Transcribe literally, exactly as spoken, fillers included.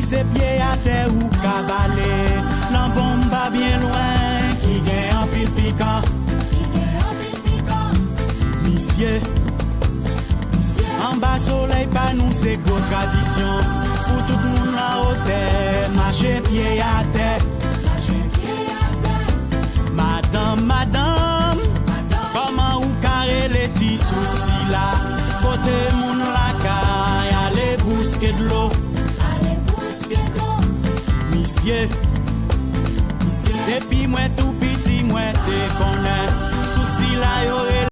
Se pye atè ou ka bale nan bonm pa byen lwen ki gen anpil pikan. Misye, anba solèy pa nou se gwo tradisyon pou tout moun nan otè mache pye atè. Madanm, madanm, kòman ou ka rele ti sousi la? Kote moun lakay ale bouske dlo. Misye, depi mwen tou piti mwen te konnen sousi la yo rele